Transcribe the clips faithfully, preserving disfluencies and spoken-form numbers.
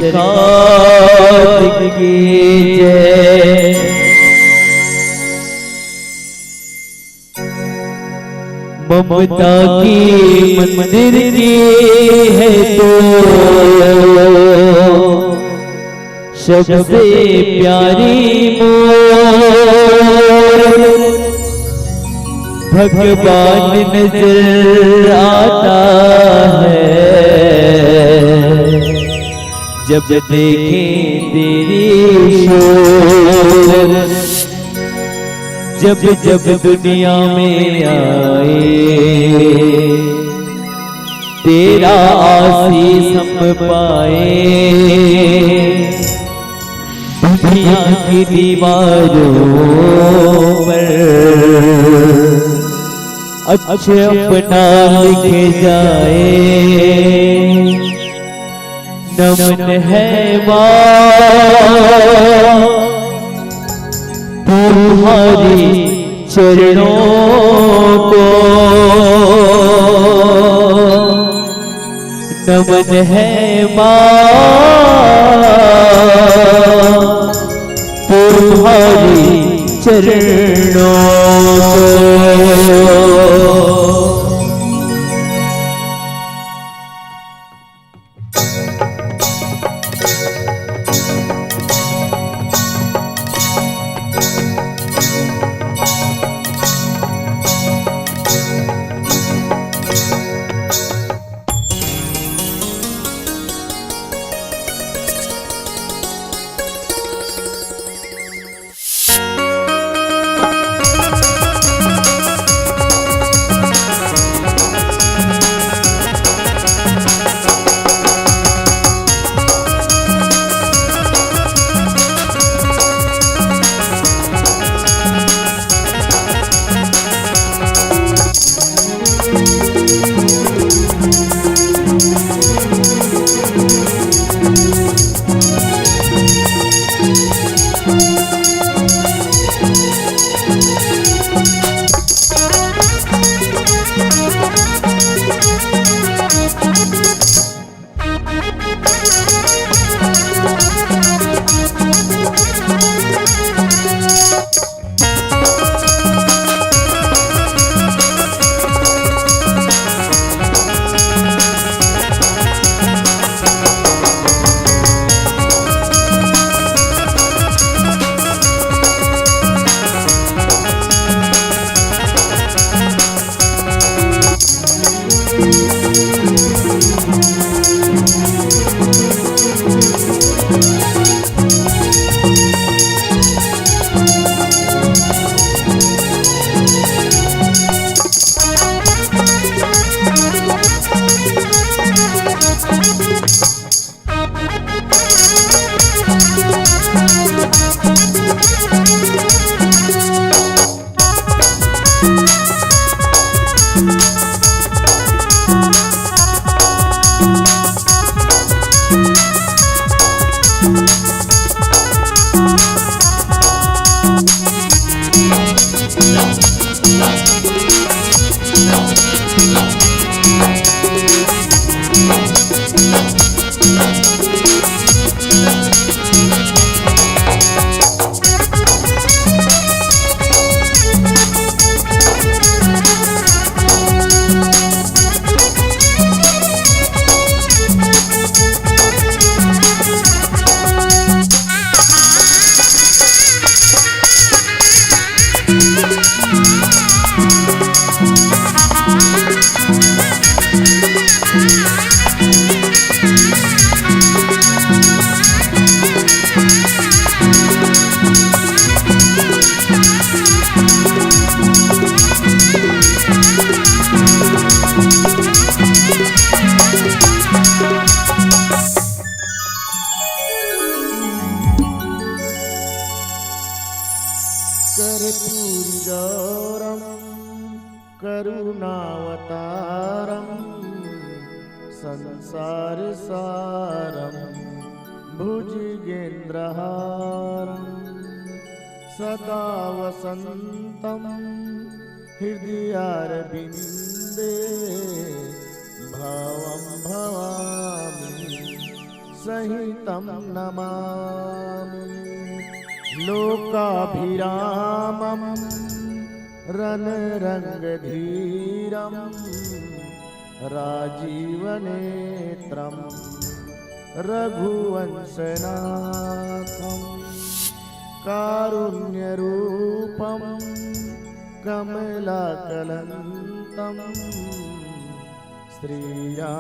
सरकार की जय। ममता के मंदिर की है तो सबसे प्यारी मोर भगवान नजर आता है। जब देखें तेरी सूरत, जब जब दुनिया में आए, तेरा आशीष हम पाए। दुनिया की दीवारों पर अच्छे अपना लिखे जाए। नमन है माँ तुम्हारी चरणों को, नमन है माँ तुम्हारी चरणों को। कर्पूरी गौरम करुणावतारम संसार सारम भुजगेंद्रहारम सदा वसंतम हृदयारविंदे भावम भवामी। सहितं नमामि लोकाभिरामं रणरङ्गधीरं राजीवनेत्रं रघुवंशनाथं कारुण्यरूपं कमलाकलन्तं श्रीरामचरणं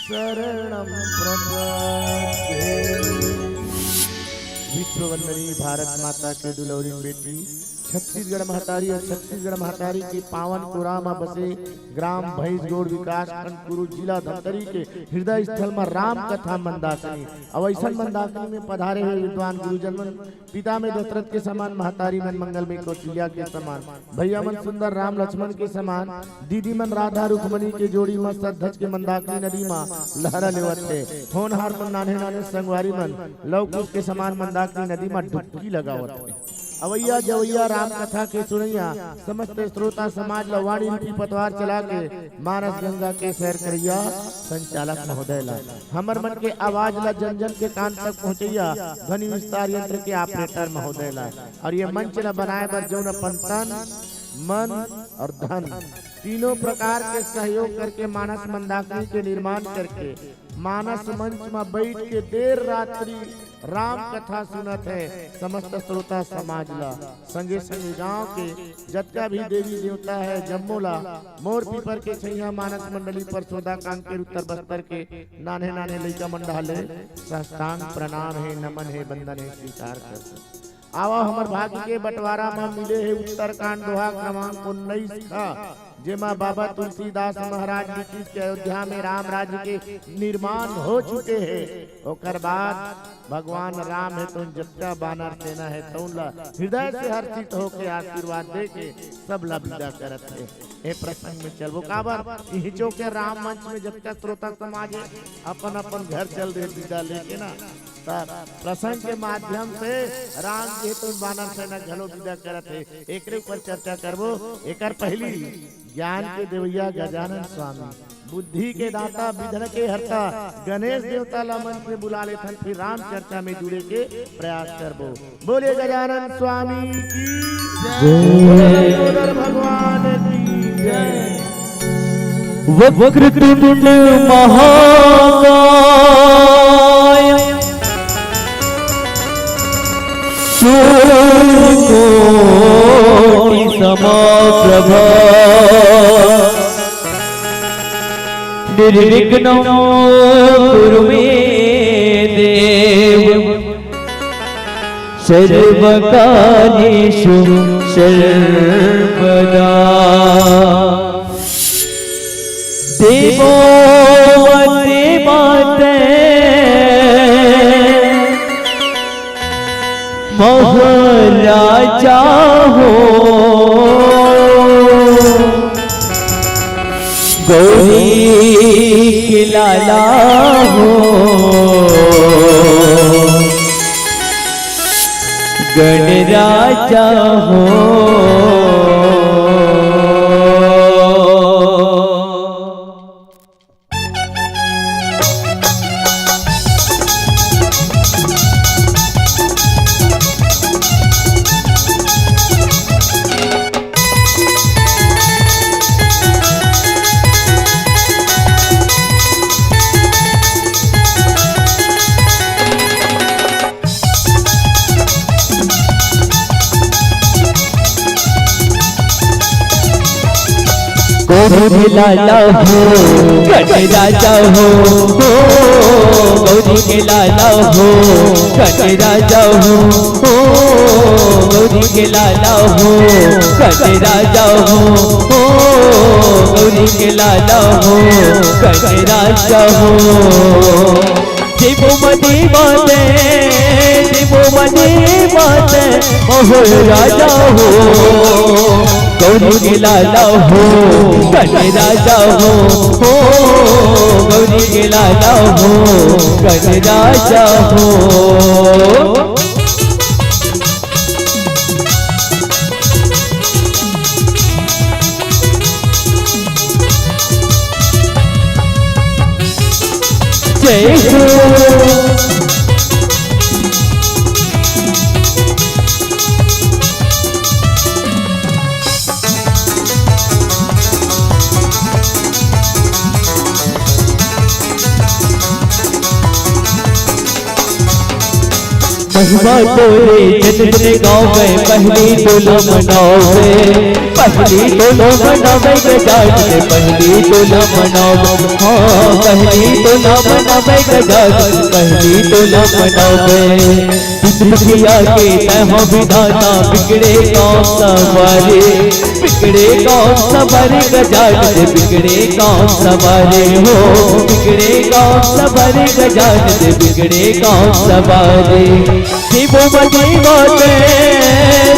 शरणं प्रपद्ये। विश्ववंदनी भारत माता के दुलौरी बेटी, छत्तीसगढ़ महतारी अउ छत्तीसगढ़ महतारी के पावन पुरा म बसे ग्राम भैंसगोड़, विकासखंड कुरू, जिला धमतरी के हृदय स्थल म राम कथा मंदाकिनी। अउ अइसन मंदाकिनी में पधारे हुए विद्वान गुरुजन मन, पिता में दशरथ के समान, महतारी मन मंगल में कौशल्या के समान, भैया मन सुंदर राम लक्ष्मण के समान, दीदी मन राधा रुक्मणी के जोड़ी म सतधज के मंदाकिनी नदी म लहरा लेवत हे। होनहार मन, नान्हे नान्हे संगवारी मन लव कुश के समान मंदाकिनी नदी म डुबकी लगावत हे। अवैया जवैया राम कथा के सुनैया समस्त श्रोता समाज ल वाणी रूपी पतवार चला के मानस गंगा के सैर करैया संचालक महोदय ला, हमर मन के आवाज ला जन जन के कान तक पहुँचैया ध्वनि विस्तार यंत्र के ऑपरेटर महोदय ला, अउ ये मंच ला बनाए बर जौन अपन तन, मन अउ धन तीनों प्रकार के सहयोग करके मानस मंदाकिनी के निर्माण करके मानस मंच म बैठ के देर रात्रि राम कथा सुनत हे समस्त श्रोता समाज ला, संगे संगे गांव के जतका भी देवी देवता हे जम्मो ला मोर पीपर के छैया मानस मंडली पर सोदा कांकेर उत्तर बस्तर के नान्हे नान्हे लइका मन डहाले साष्टांग प्रणाम हे, नमन हे, वंदन हे, स्वीकार कर। आवा हमर भाग्य के बंटवारा म मिले हे उत्तरकांड दोहा क्रमांक उन्नीस ख, जेमा बाबा तुलसीदास महाराज जी के अयोध्या में राम राज्य के निर्माण हो चुके हे। ओकर बाद भगवान राम हे तउन जतका बानर सेना हे तउन ला हृदय से हर्षित होके आशीर्वाद दे के सब ला विदा करत हे। ए प्रसंग में चलबो काबर इही चौके राम मंच में जतका श्रोता समाज हे अपन अपन घर चल दे विदा लेके ना, त प्रसंग के माध्यम से राम जी हे तउन बानर सेना घलो विदा करत हे। एकरे ऊपर चर्चा करबो। एकर पहली ज्ञान के देवैया गजानन स्वामी, बुद्धि के दाता, विघ्न के हरता गणेश देवता ला मंच में बुला लेथन, फिर राम चर्चा में जुड़े के प्रयास करबो। बोलिए गजानन स्वामी की जय। बोले लंबोदर भगवान की जय। वक्रतुंड महाकाय सूर्यकोटि समाप्रभा निर्विघ्नं कुरु मे देव सर्वकार्येषु सर्वदा। देवो वन्दे मातरम्। महाराजा हो, गौरी के लाला हो, गणराजा हो। गौरी के लाला हो, गणराजा हो, हो, गौरी के लाला हो, गणराजा हो, हो, गौरी के लाला हो, गणराजा हो, हो, गौरी के लाला हो, गणराजा हो। देवो मने माते, देवो मने माते, महाराजा हो। गौरी के लाला हो, गणराजा हो, हो, गौरी के लाला हो, गणराजा हो। जय हो। महिमा तोरे जन जन गाँव में, पहली तोला मनावे, पहली तोला मनावे गजानन, पहली तोला मनावे, हाँ, पहली तोला मनावे गजानन, पहली तोला मनावे। दुख दुखिया के तैं हो विधाता, बिगड़े काम सवारे, बिगड़े काम सवारे गजानन, बिगड़े काम सवारे हो, बिगड़े काम सवारे गजानन, बिगड़े काम सवारे। शिव मनीवत,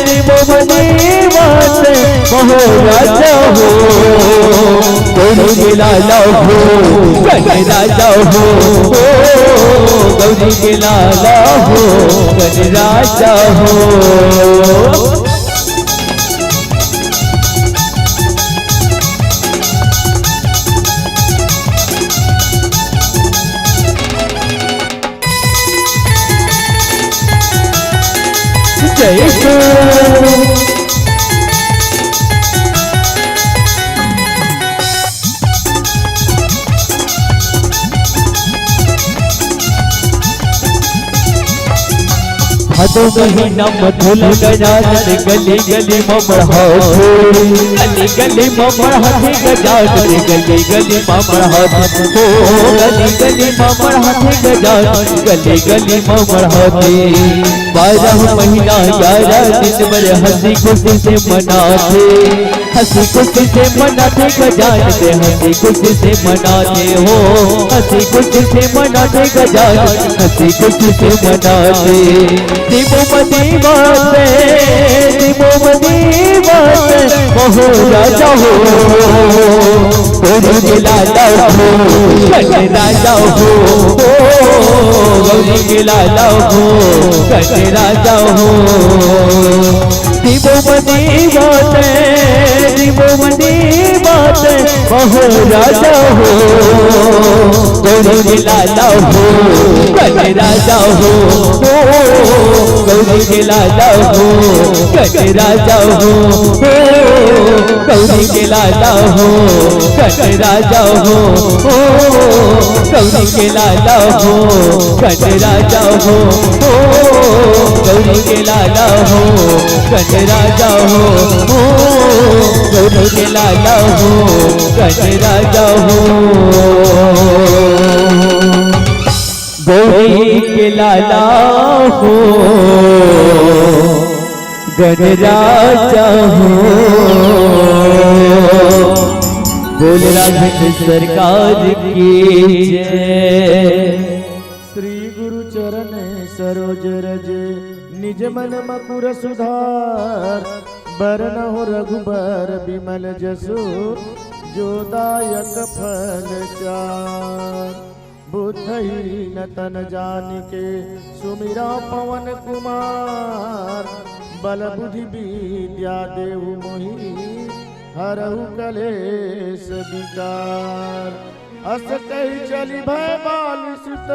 शिव मनीवत, महाराजा हो, गुरु मिलाला हो, गणराजा हो, ओ, गौरी मिलाला हो, गणराजा हो। जय हो। भादो महीना म ढोल गजानन, गली गली म मड़हाथे, गली गली म मड़हाथे गजानन, गली गली म मड़हाथे, ओ गली गली म मड़हाथे गजानन, गली गली म मड़हाथे। बारह महीना ग्यारह दिन बर हंसी खुशी से मनाथे, हंसी खुशी से मनाथे गजानन, हंसी खुशी से मनाथे हो, हंसी खुशी से मनाथे गजानन, हंसी खुशी से मनाथे। शिव मनीवत, शिव मनीवत, महाराजा हो, गुरु मिलाला हो, गणराजा हो, ओ, गौरी मिलाला हो, गणराजा हो। शिव मनीवत, शिव मनीवत, महाराजा हो, गौरी मिलाला हो, गणराजा हो, ओ, गौरी मिलाला हो, गणराजा हो, ओ, गौरी मिलाला हो, गणराजा हो, ओ, गौरी मिलाला हो, गणराजा हो, ओ, गौरी मिलाला हो, गणराजा हो, ओ, गौरी मिलाला हो, गणराजा हो। गौरी के लाला हो, गणराजा हो। बोल राघवेंद्र सरकार की जय। श्री गुरु चरण सरोज रज, निज मन मकुर सुधार। बरनहुँ रघुबर बिमल जसु, जो दायक फल चार। बुद्धहीन तन जानिके, सुमिरा पवन कुमार। बल बुद्धि विद्या देहु मोहि, हरहु कलेस विकार। अस कहि चली भय बालि सुत,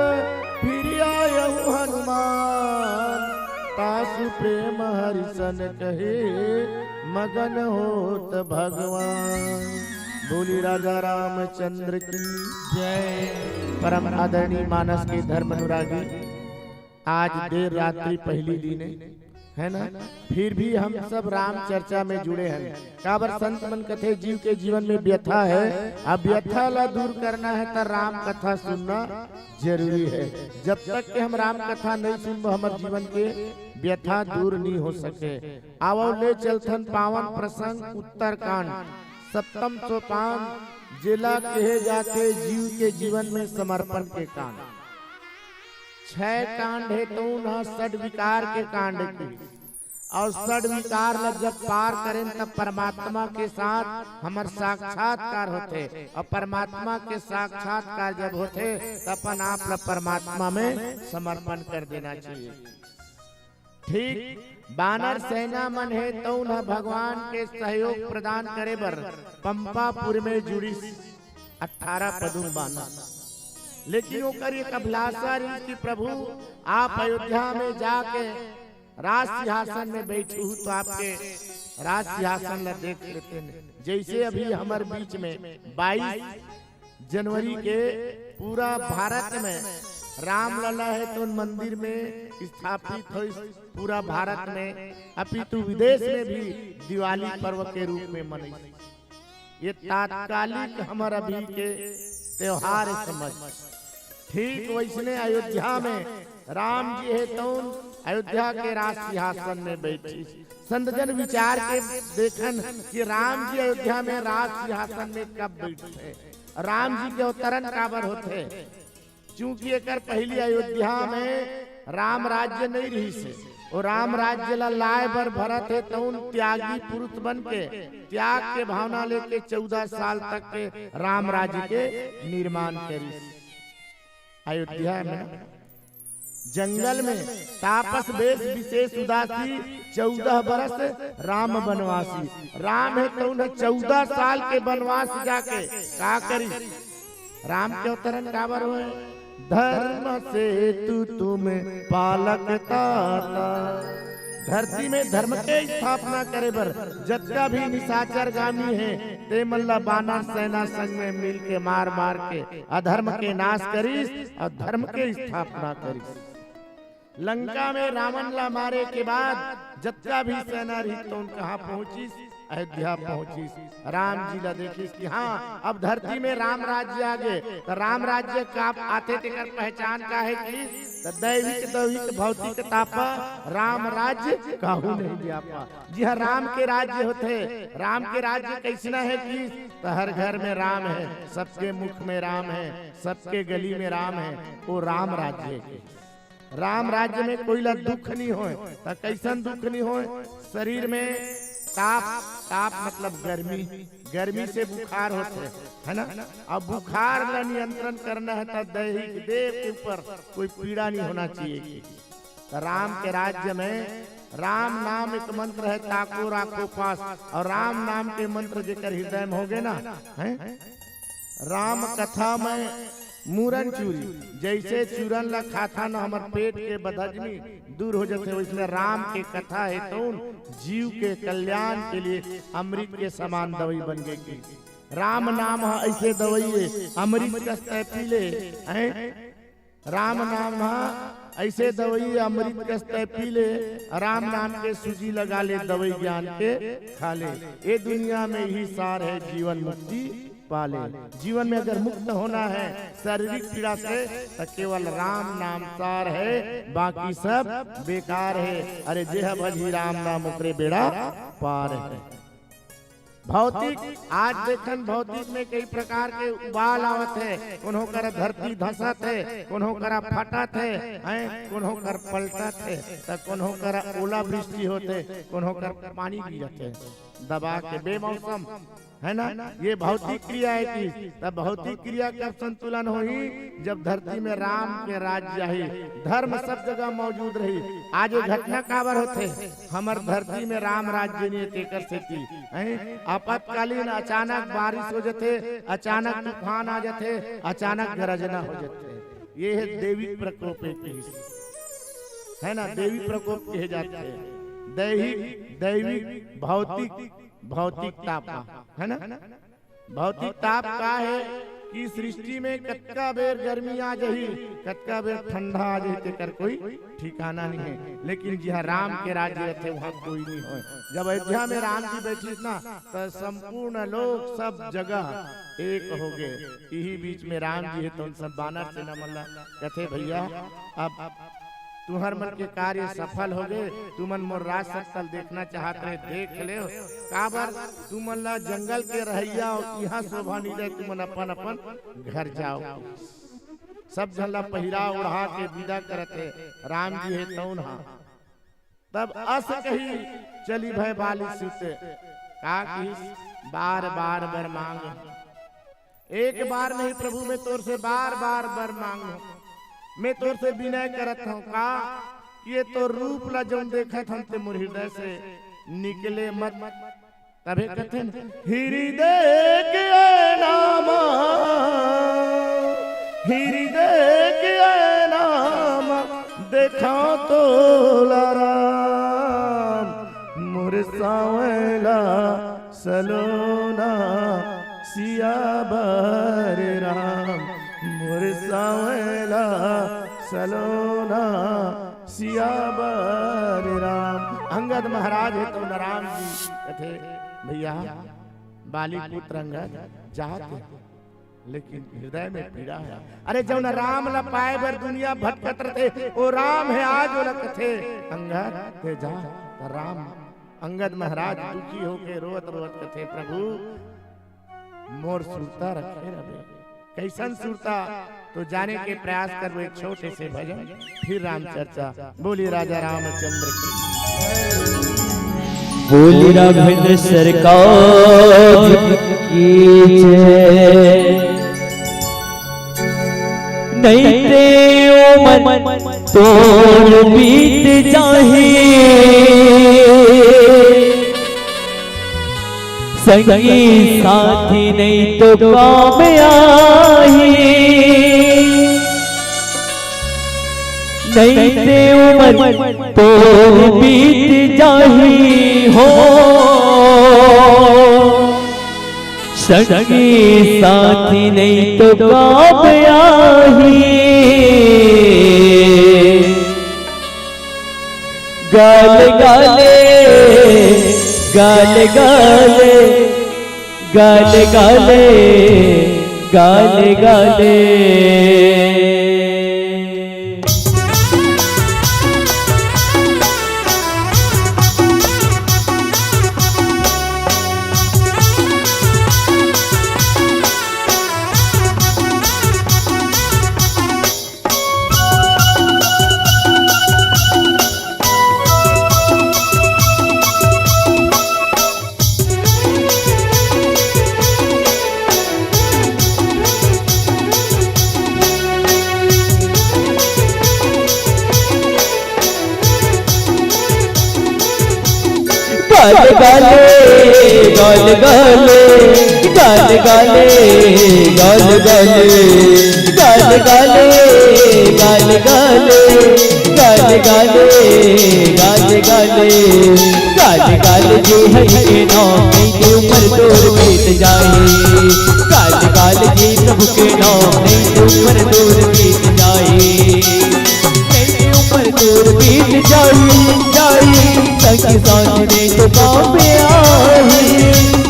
फिरि आयहु हनुमान। तासु प्रेम हरि सन कहे, मगन होत भगवान। बोली राजा रामचंद्र की जय। परम आदरणीय मानस के धर्म अनुरागी, आज देर रात्रि पहली दिन है, है ना? फिर भी हम सब राम चर्चा में जुड़े हैं। काबर संत मन कथे जीव के जीवन में व्यथा है, अब व्यथा ला दूर करना है त राम कथा सुनना जरूरी है। जब तक के हम राम कथा नहीं सुनबो, हमर जीवन के व्यथा दूर नहीं हो सके। आवो ले चलथन पावन प्रसंग उत्तरकांड, सप्तम सोपान, जेला कहे जाथे जीव के जीवन में समर्पण के कांड। छह कांड हे, तउन ह षड विकार के कांड के, और षड विकार ल जब पार करेन, तब परमात्मा के साथ हमर साक्षात्कार होथे, और परमात्मा के साक्षात्कार जब होथे, त अपन आप ल परमात्मा में समर्पण कर देना चाहिए। ठीक बानर सेना मन हे, तउन ह भगवान के सहयोग प्रदान करे बर पंपापुर में जुड़िस। अठारह पदुम बानर। लेकिन ओकर एक अभिलाषा रहिस कि प्रभु, आप अयोध्या में जाके राज सिंहासन में बैठहू, तो आपके राज सिंहासन ला देख लेतेन। जैसे अभी हमर बीच में बाईस जनवरी के पूरा भारत में रामलला हे तउन मंदिर में स्थापित होइस, पूरा भारत में, अपितु विदेश में भी दिवाली पर्व के रूप में मनइस। ये तात्कालिक हमर अभी के त्योहार हे, समझ। ठीक वैसने अयोध्या में राम जी हे तउन अयोध्या के राज सिंहासन में बैठिस। संत जन विचार के देखन कि राम जी अयोध्या में राज सिंहासन में कब बैठथे, राम जी के अवतरण काबर होथे। चूंकि एकर पहिली अयोध्या में राम राज्य नइ रिहिस हे। वो राम राज्य ला लाए बर भरत हे तउन त्यागी पुरुष बन के, त्याग के भावना लेके चौदह साल तक के राम राज्य के निर्माण करिस। अयोध्या में जंगल में तापस वेश विशेष उदासी, चौदह बरस राम बनवासी। राम हे तउन चौदह साल के बनवास जाके का करिस? राम के अवतरण काबर होय? धर्म सेतु तुम पालक ताता। धरती में धर्म के स्थापना करे बर जतका भी निशाचरगामी हे, ते मन ला बानर सेना संग में मिल के मार मार के अधर्म के नाश करिस अउ धर्म के स्थापना करिस। लंका में रावण ला मारे के बाद जतका भी सेना रहिस तउन कहाँ पहुंचिस? अयोध्या पहुंचिस। राम जी ला देखिस कि हाँ, अब धरती में राम राज्य आगे। त राम राज्य का आथे, तेकर पहचान का हे कि त दैविक, दैविक, भौतिक तापा राम राज्य काहू नहीं व्यापा। जिहाँ राम के राज्य होथे, राम के राज्य कइसना हे कि त हर घर में राम हे, सबके मुख में राम हे, सबके गली में राम हे, वो राम राज्य हे। राम राज्य में कोई ला दुख नहीं होय। त कइसन दुख नहीं होय? शरीर में ताप, ताप मतलब गर्मी, गर्मी से बुखार होथे, है ना? अब बुखार ला नियंत्रण करना हे त दैहिक देह के ऊपर कोई पीड़ा नहीं होना चाहिए। त राम के राज्य में राम नाम एक मंत्र हे, ताको राखो पास, अउ राम नाम के मंत्र जेकर हृदय में होगे ना, हैं? राम कथा में मूरन चूरी, जइसे चूरन ला खाथन हमर पेट के बदहजमी दूर हो जाथे, वइसने राम के कथा हे तउन जीव के कल्याण के लिए अमृत के समान दवई बन गे कि राम नाम ह अइसे दवई ए, अमृत कस तैं पी ले, हैं? राम नाम ह अइसे दवई ए, अमृत कस तैं पी ले, राम नाम के सूजी लगा ले, दवई ज्ञान के खा ले। ए दुनिया में इही सार हे जीवन मुक्ति पाले। जीवन में अगर मुक्त होना हे शारीरिक पीड़ा से, त केवल राम नाम सार हे, बाकी सब बेकार हे। अरे जेह भजही राम नाम ओकरे बेड़ा पार हे। भौतिक, आज देखन भौतिक में कई प्रकार के उबाल आवत हे, कोनो करा धरती धसत हे, कोनो करा फटत हे, हैं, कोनो कर पलटत हे, त कोनो करा ओलावृष्टि होत हे, कोनो कर पानी गिरत हे, दबा के बेमौसम, है ना? ये भौतिक क्रिया हे कि त भौतिक क्रिया कब संतुलन होही? जब धरती में राम के राज्य आही, धर्म सब जगह मौजूद रही। आज ये घटना काबर होथे? हमर धरती में राम राज्य नहीं हे, तेकर सेती, हैं? आपातकालीन अचानक बारिश हो जाथे, अचानक तूफान आ जाथे, अचानक गरजना हो जाथे। ये हे दैविक प्रकोप एक किहिस, है ना? दैविक प्रकोप कहे जाथे। दैहिक, दैविक, भौतिक, भौतिक ताप, है ना? भौतिक ताप का हे कि सृष्टि में कतका बेर गर्मी आ जाही, कतका बेर ठंडा आ जाही, तेकर कोई ठिकाना नहीं हे। लेकिन जिहाँ राम के राज्य रहिथे, उहाँ कोई नहीं होय। जब अयोध्या में राम जी बैठिस ना, त संपूर्ण लोग सब जगह एक हो गे। इही बीच में राम जी हे, त उन सब बानर सेना मन ला कथे, "भैया, अब तुंहर मन के कार्य सफल हो गे, तुमन मोर राज सत्ता ल देखना चाहत रहे, देख लेव, काबर तुमन ला जंगल के रहइया अउ इहाँ शोभा नइ दे, तुमन अपन अपन घर जाव।" सब झन ला पहिरा ओढ़ा के विदा करत हे राम जी हे तउन हा। तब अस कही चली भय बाली सुत, का किहिस, बार बार बर मांग। एक बार नहीं प्रभु, मैं तोर से बार बार बर मांगहूं, मैं तोर से विनय करत हूं का, ये तोर रूप ला जौन देखत हन ते मोर हृदय से निकले मत। तभे कथन, हृदय के नामा, हृदय के ऐना म देखा तोला राम, मोर सांवला सलोना सियाबर राम, मोर सांवला सलोना सियाबर राम। अंगद महाराज हे त राम जी कथे, भैया, बाली पुत्र अंगद जात हे, लेकिन हृदय में पीड़ा हे। अरे, जउन राम ला पाए बर दुनिया भटकत रथे, ओ राम हे आज ओला कथे, अंगद ते जा। त राम, अंगद महाराज दुखी होके रोवत रोवत कथे, प्रभु, मोर सुरता रखे रहे। कइसन सुरता? तो जाने के प्रयास करबो एक छोटे से भजन, फिर राम चर्चा। बोलिए राजा रामचंद्र की। बोलिए राघवेंद्र सरकार की जय। नहीं ते ओ मन तोर बीत जाही, संगी साथी नहीं तो काम आही। नहीं ते उमर तोर बीत जाही हो, संगी साथी नहीं तो काम आही। गाल गाले, गाल गाले, गाल गाले, गाल गाले। गाल गाले, गाल गाले, गाल गाले, गाल गाले, गाल गाले, गाल गाले, गाल गाले, गाल गाले, गाल गाले, जे हरि के नाम नहीं ते उमर तोर बीत जाही। गाल गाले, जे प्रभु के नाम नहीं ते उमर तोर बीत जाही। नहीं ते उमर तोर बीत जाही, जाही, संग साथ नहीं तो काम आही।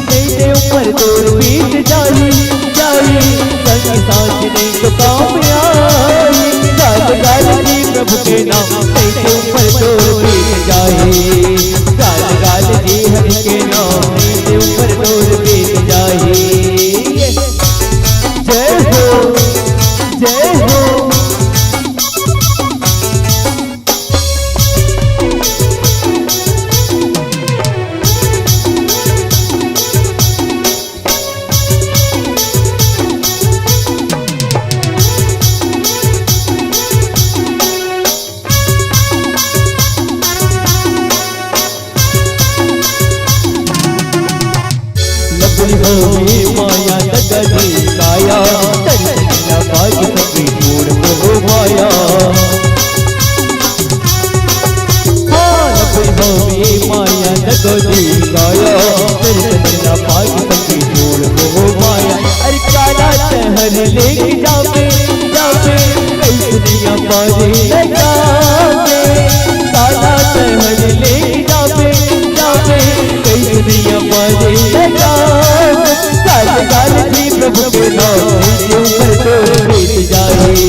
नहीं ते उमर तोर बीत जाही, जाही, संग साथ नहीं तो काम आही। गाल गाल जी प्रभु के नाम, नहीं ते उमर तोर बीत जाही। गाल गाल जी हरि के नाम, नहीं ते उमर तोर बीत जाही। जय हो, जय हो। लबड़ी होवे माया दगदी काया, दर्शन न पाई सकी छोड़ मोह माया। हाँ, लबड़ी होवे माया दगदी काया, दर्शन न पाई सकी छोड़ मोह माया। अरे काला शहर लेके जावे, जावे, कई दुनिया पारे लगावे। काला शहर लेके जावे, जावे, कई दुनिया पारे लगावे। गाल गाल जी प्रभु के नाम, नहीं ते उमर तोर बीत जाही।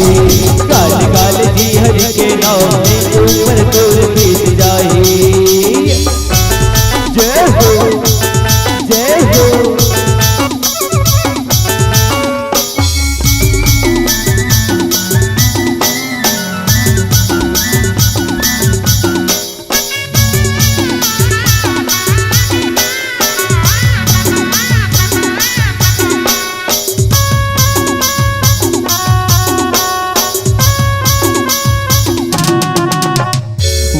गाल गाल जी हरि के नाम, नहीं ते उमर तोर बीत जाही। जय हो, जय हो।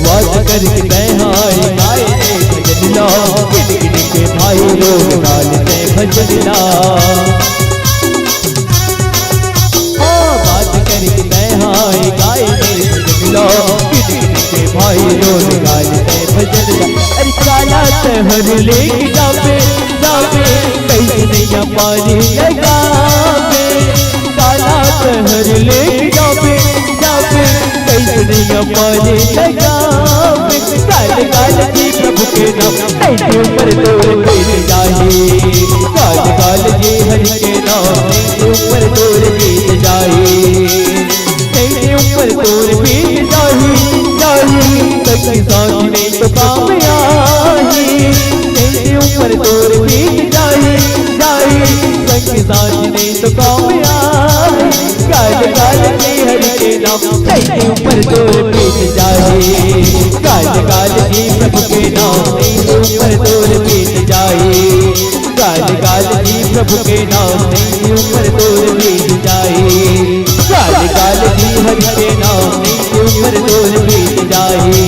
वात करके बहनाई गाए रे भजन ला, गिन गिन के भाई लोग गाल में भजन ला। हाँ, वात गाय रे भजन ला, किन किन के भाई लोग गाल ते भजन ला। अरे काला तहर लेके जाबे, जाबे, कइसे नैया पानी लगाबे। काला तहर लेके जाबे, जाबे, कइसे नैया पानी लगाबे। गाल गाल जी प्रभु के नाम, नैया ऊपर तोर बीत जाही। गाल गाल जी हरि के नाम, नैया ऊपर तोर बीत जाही। नैया ऊपर तोर बीत जाही, जाही, सखी साथ नहीं तो काम आही। नैया ऊपर तोर बीत जाही, जाही, सखी साथ नहीं तो काम आही। गाल गाल जी हरि के नाम, नैया ऊपर तोर बीत जाही। गाल गाल जी प्रभु के नाम, नैया ऊपर तोर बीत जाही। गाल गाल जी प्रभु के नाम, नैया ऊपर तोर बीत जाही। गाल गाल जी हरि के नाम, नैया ऊपर तोर बीत जाही।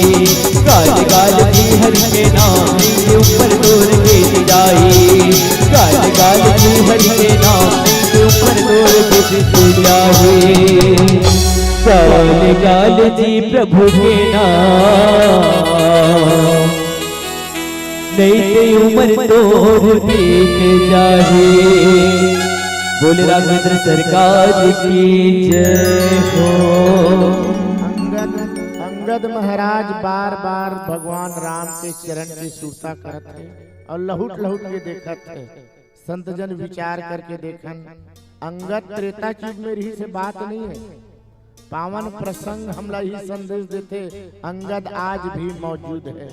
गाल गाल जी हरि के नाम, नैया ऊपर तोर बीत जाही। गाल गाल जी हरि के नाम, नैया ऊपर तोर बीत जाही। गाल गाल जी प्रभु के नाम, नैया ऊपर तोर बीत जाही। बोले राघवेंद्र सरकार की जय हो। अंगद, अंगद महाराज बार बार भगवान राम के चरण की सुरता करत हे अउ लहुट लहुट के देखत हे। संत जन विचार करके देखन, अंगद त्रेता युग में रहिस हे बात नहीं हे। पावन प्रसंग हमला ही संदेश देथे, अंगद आज भी मौजूद हे।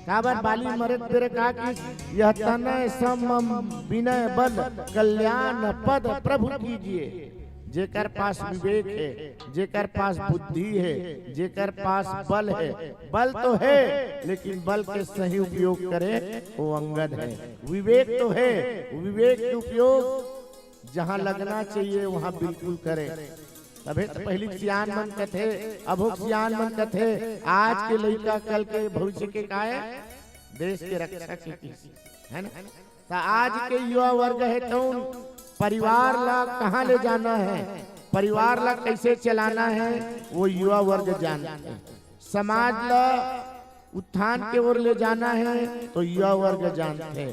काबर बाली मरे बेरा का किहिस, यह तनय सम मम बिनय बल, कल्याण पद प्रभु कीजिए। जेकर पास विवेक हे, जेकर पास बुद्धि हे, जेकर पास बल हे, बल तो हे, लेकिन बल के सही उपयोग करे, वो अंगद हे। विवेक तो हे, विवेक के उपयोग जहाँ लगना चाहिए, वहाँ बिल्कुल करे। तभे तो पहिली सियान मन कथे, अभो सियान मन कथे, आज के लइका कल के भविष्य के काय, देश के रक्षा के किहिस, है ना? त आज के युवा वर्ग हे तउन परिवार ला कहाँ ले जाना हे, परिवार ला कइसे चलाना हे, वो युवा वर्ग जानथे। समाज ला उत्थान के ओर ले जाना हे तो युवा वर्ग जानथे।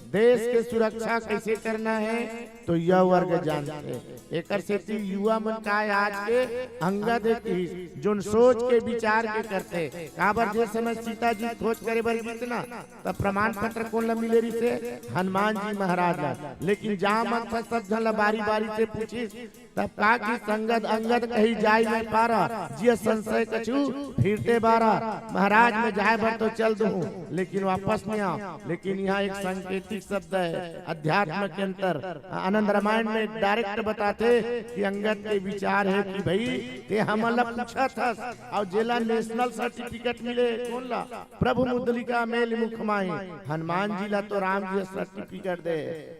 देश के सुरक्षा कइसे करना हे तो युवा वर्ग जानथे। एकर सेती युवा मन काय आज के अंगद हे किहिस, जोन सोच के विचार के करथे। काबर जे समय सीता जी खोज करे बर गिस ना, तब प्रमाण पत्र कोन ला मिले रिहिसे? हनुमान जी महाराज ला। लेकिन जामवंत सब झन ला बारी बारी से पूछिस, तब का किहिस, अंगद अंगद कहीं जाय नहीं पारा, जिया संशय कछु फिरते बारा। महाराज, मैं जाय बर तो चल दूं, लेकिन वापस नहीं आव। लेकिन यहाँ एक सांकेतिक शब्द हे अध्यात्म के अंदर। आनंद रामायण में direct बताथे कि अंगद के विचार हे कि भाई, ते हमन ला पूछत हस, अउ जेला national certificate मिले, कोन ला? प्रभु मुद्रिका मेलि मुख माहि। हनुमान जी ला तो राम जी certificate दे,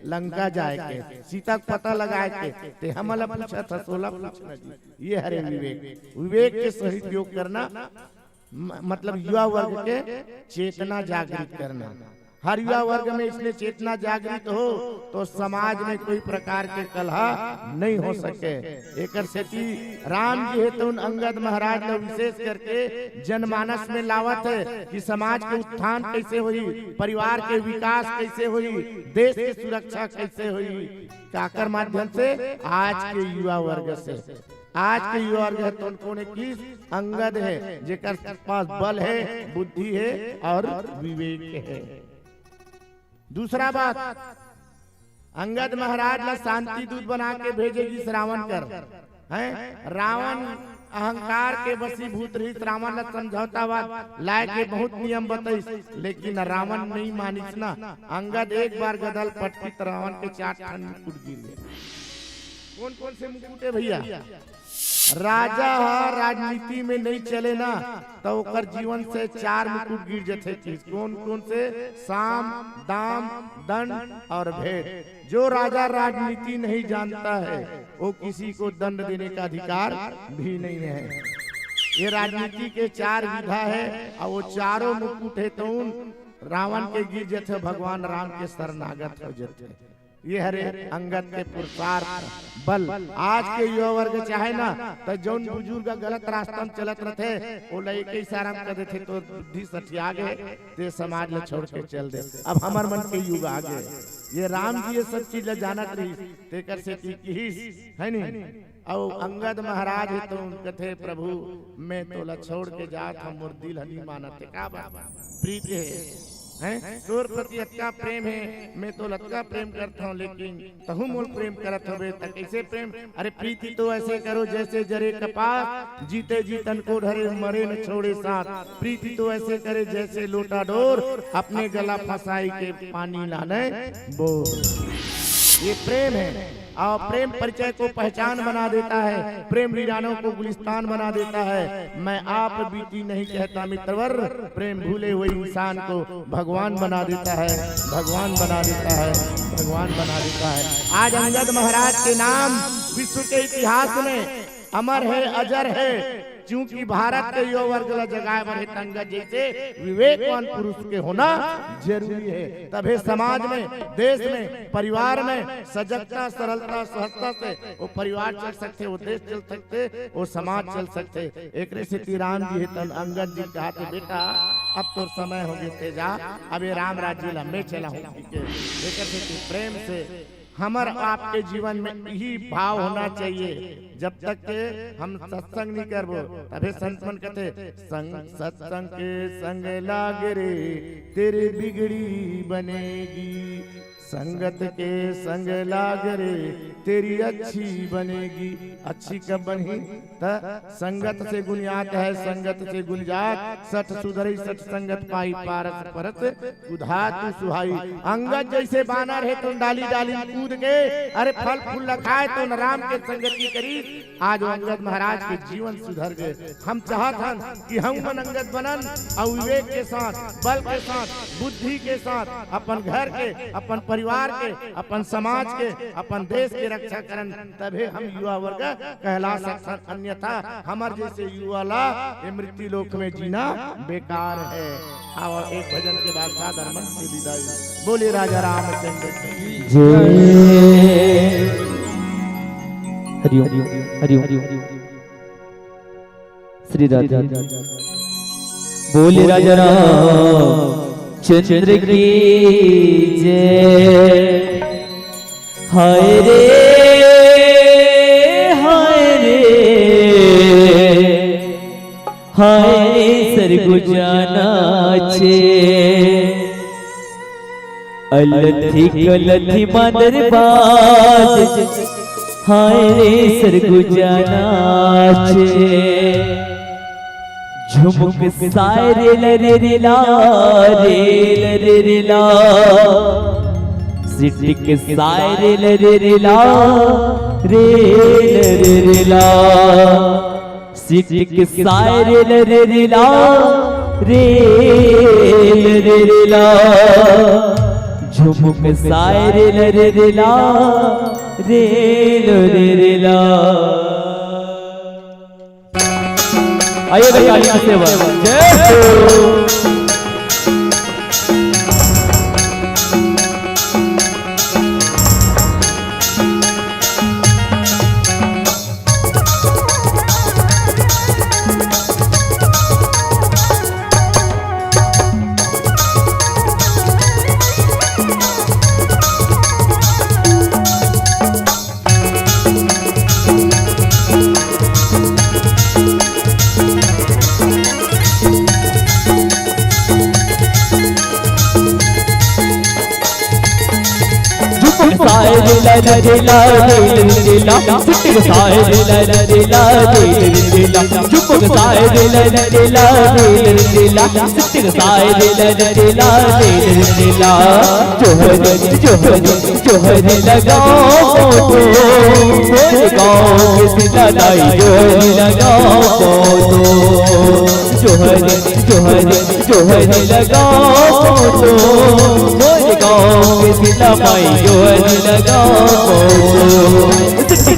लंका जाय के, सीता के पता लगाय के, ते हमन ला पूछत हस, ओला पूछ ना जी। ये हरे विवेक। विवेक के सही उपयोग करना, म-, मतलब युवा वर्ग के चेतना जागृत करना। हर युवा वर्ग में इसने चेतना जागृत हो तो समाज में कोई प्रकार के कलह नहीं हो सके। एकर सेती राम जी हे तउन अंगद महाराज ला विशेष करके जनमानस में लावत हे कि समाज के उत्थान कइसे होही, परिवार के विकास कइसे होही, देश के सुरक्षा कइसे होही, काकर माध्यम से? आज के युवा वर्ग से। आज के युवा वर्ग हे तउन कोन हे किहिस? अंगद हे, जेकर पास बल हे, बुद्धि हे अउ विवेक हे। दूसरा बात, अंगद महाराज ला शांति दूत बना के भेजे गिस रावण कर, हैं? रावण अहंकार के वशीभूत रहिस, रावण ला समझौतावाद लाय के बहुत नियम बताइस, लेकिन रावण नहीं मानिस ना। अंगद एक बार गदल पटकिस त रावण के चार ठन मुकुट गिर गे। कोन कोन से मुकुट हे भैया? राजा ह राजनीति में नहीं चले ना, त ओकर जीवन से चार मुकुट गिर जथे। चीज कोन कोन से? साम, दाम, दंड अउ भेद। जो राजा राजनीति नहीं जानता है, वो किसी को दंड देने का अधिकार भी नहीं है। ये राजनीति के चार विधा हे, अउ वो चारों मुकुट हे तउन रावण के गिर जथे, भगवान राम के शरणागत हो जथे। ये हरे अंगद के पुरुषार्थ बल। आज के युवा वर्ग चाहे ना, त जौन बुजुर्ग गलत रास्ता में चलत रथे, ओला एक ही इशारा में कह देथे, "तोर बुद्धि सठिया गे, ते समाज ल छोड़ के चल दे।" अब हमर मन के युग आ गे। ये राम जी ये सब चीज ल जानत रहिस, तेकर सेती किहिस, है नी? अउ अंगद महाराज हे तो कथे, "प्रभु, मैं तोला छोड़ के जात हूँ, मोर दिल ह नी मानत हे।" का बात? प्रीत हे, हैं? तोर प्रति अतका प्रेम हे, मैं तोला अतका प्रेम करत हूँ, लेकिन तहू मोल प्रेम करत हवे, त कैसे प्रेम? अरे, प्रीति तो ऐसे करो जैसे जरे कपास, जीते जी तन को ढरे, मरे न छोड़े साथ। प्रीति तो ऐसे करे जैसे लोटा डोर, अपने गला फंसाई के पानी लाने बोर। ये प्रेम है। और प्रेम परिचय को पहचान बना देता है। प्रेम वीरानों को गुलिस्तान बना देता है। मैं आप बीती नहीं कहता मित्रवर, प्रेम भूले हुए इंसान को भगवान बना देता है, भगवान बना देता है, भगवान बना देता है। आज अंगद महाराज के नाम विश्व के इतिहास में अमर है, अजर है, क्योंकि भारत के युवा वर्ग ला जगाए बर हे त अंगद जैसे विवेकवान पुरुष के होना जरूरी है। तभे समाज में, देश में, परिवार में सजगता, सरलता, सहजता से वो परिवार चल सकथे, वो देश चल सकथे, वो समाज चल सकथे। एकरे सेती राम जी हे तन अंगद जी कहाथे, "बेटा, अब तोर समय हो गे, ते जा, अब ये राम राज्य ला मैं चलाहूँ," कहिके। एकर सेती प्रेम से हमर आपके जीवन में यही भाव होना चाहिए। जब तक के हम सत्संग नहीं करबो, तभे संत मन कहते, "संग, सत्संग के संग लाग रे, तेरी बिगड़ी बनेगी। संगत के संग लाग रे, तेरी अच्छी बनेगी।" अच्छी कब बनही? त संगत से गुण जात है, संगत से गुण जात, सठ सुधरई सठ संगत पाई, पारस परस कुधातु सुहाई। अंगद जैसे बानर हे तो डाली डाली में कूद के, अरे, फल फूल ल खाए तो न राम के संगति करी। आज वो अंगद महाराज के जीवन सुधर गए। हम चाहत हन कि हम मन अंगद बनन, और विवेक के साथ, बल के साथ, बुद्धि के साथ अपन घर के, अपन परिवार के, अपन समाज के, अपन देश के रक्षा करन, तभे हम युवा वर्ग कहला सकथन। अन्यथा हमर जैसे युवा ला ये मृत्यु लोक में जीना बेकार है। आओ, एक भजन के बाद सादर मन से विदाई। बोले राजा रामचंद्र की जय। हरिओम, हरिओम, हरिओम। श्री राधे। बोले राजा रामचंद्र की जय। हाय रे, हाय रे, हाय रे, सरगुजा नाचे। अलथी कलथी मांदर बाज, हाय रे, सरगुजा नाचे। झुमुक साय रे ल रे रे ला, रे ल रे रे ला। सिटिक साय रे ल रे रे ला, रे ल रे रे ला। सिटिक साय रे ल रे रे ला, रे ल रे रे ला। झुमुक साय रे ल रे रे ला, रे ल रे रे ला। आइए बे, ताली की सेवा। जय हो। झुमुक साय रे ल रे रे ला, रे ल रे रे ला। सिटिक साय रे ल रे रे ला, रे ल रे रे ला। झुमुक साय रे ल रे रे ला, रे ल रे रे ला। सिटिक साय रे ल रे रे ला, रे ल रे रे ला। जोहर, जोहर, जोहर लगाओ तो, मोर गाँव के सिला दाई जोहर लगाओ तो। जोहर, जोहर, जोहर लगाओ तो, मोर गाँव के सिला माई जोहर लगाओ तो।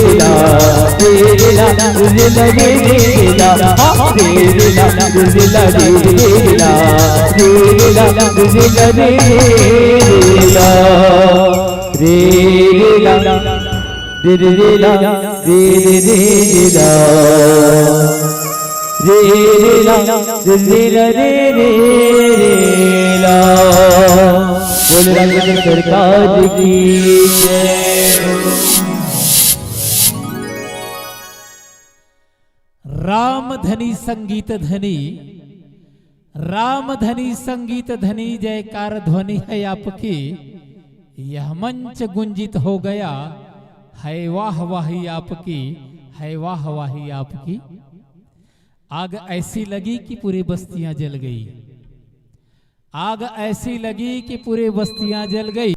बोल रामचंद्र सरकार की जय। राम धनी संगीत धनी, राम धनी संगीत धनी, जयकार ध्वनि है आपकी। यह मंच गुंजित हो गया, है वाह वाही आपकी, है वाह वाही आपकी। आग ऐसी लगी कि पूरी बस्तियां जल गई। आग ऐसी लगी कि पूरी बस्तियां जल गई।